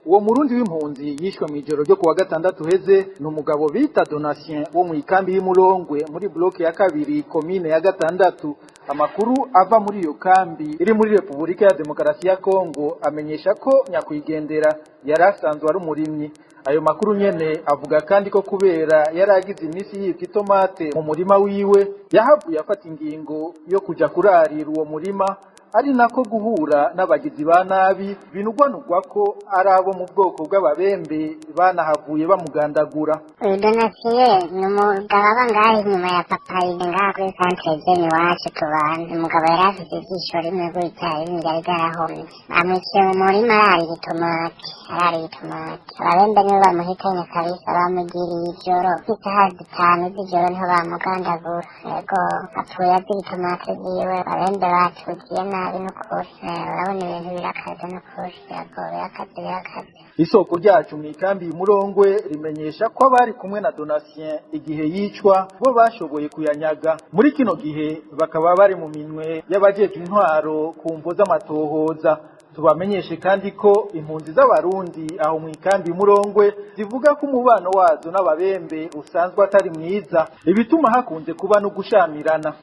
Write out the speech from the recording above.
Uwo Murundi w'impunzi yishwe mw'ijoro ryo kuwa gatandatu heze ni umugabo bita Donatien wo mw'ikambi y'Imurongwe muri bloke ya kabiri, komine ya gatandatu. Amakuru ava muri iyo kambi iri muri Repubulika ya Demokarasi ya Kongo amenyesha ko nyakwigendera yari asanzwe ari umurimyi. Ayo makuru nyene avuga kandi ko kubera yari agize iminsi yibwa itomate mu murima wiwe, yahavuye afata ingingo yo kuja kurarira uwo murima, ari nako guhura n'abagizi ba nabi binugwanugwa ko ari abo mu bwoko bw'Ababembe, banahavuye bamugandagura. Uyu Donatien ni umugabo aba ngaho inyuma ya Papayi, ngaha kuri centre jene iwacu tubana. Umugabo yari afite ijisho rimwe gutya, irindi ryari ryarahomye. Amwiciye mu murima ararira itomati, ararira itomati. Ababembe nibo bamuhitanye kabisa, bamugiriye ijoro nk'isaha 5 z'ijoro niho bamugandagura. Yego, apfuye azira itomati ziwe. Ababembe batugiye nabi n'ukuri. Urabona ibintu birakaze n'ukuri. Yego, birakaze, birakaze. Isoko ryacu mw'ikambi Murongwe rimenyesha ko abari kumwe na Donatien igihe yicwa bo bashoboye kuyanyaga. Muri kino gihe bakaba bari mu minwe y'abajejwe intwaro ku mvo z'amatohoza. Tubamenyeshe kandi ko impunzi z'Abarundi aho mw'ikambi Murongwe zivuga ko umubano wazo n'Ababembe usanzwe atari mwiza, ibituma hakunze kuba no gushamirana.